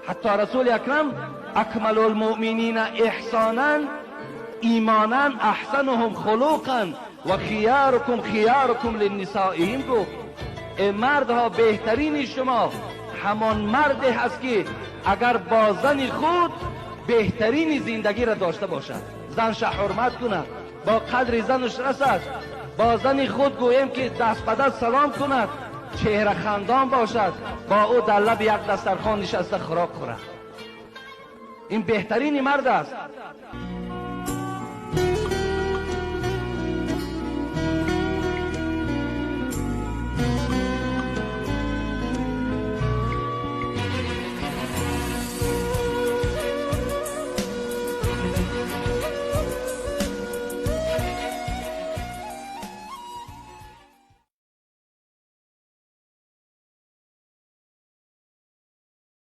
Ҳатто Расули Акрам акмалул муъминина эҳсонан имонан аҳсануҳум хулуқан ва хиярукум хиярукум линнисоиҳим гуфт: э мардҳо, беҳтарини шумо ҳамон марде ҳаст, ки агар бо зани худ беҳтарини зиндагиро дошта бошад, занша ҳурмат кунад, бо қадри занаш расад, бо зани худ гӯем ки даст ба даст салом кунад, чеҳра хандон бошад, бо ӯ дар лаби як дастархон нишаста хӯрок хӯрад. Ин беҳтарини мард аст.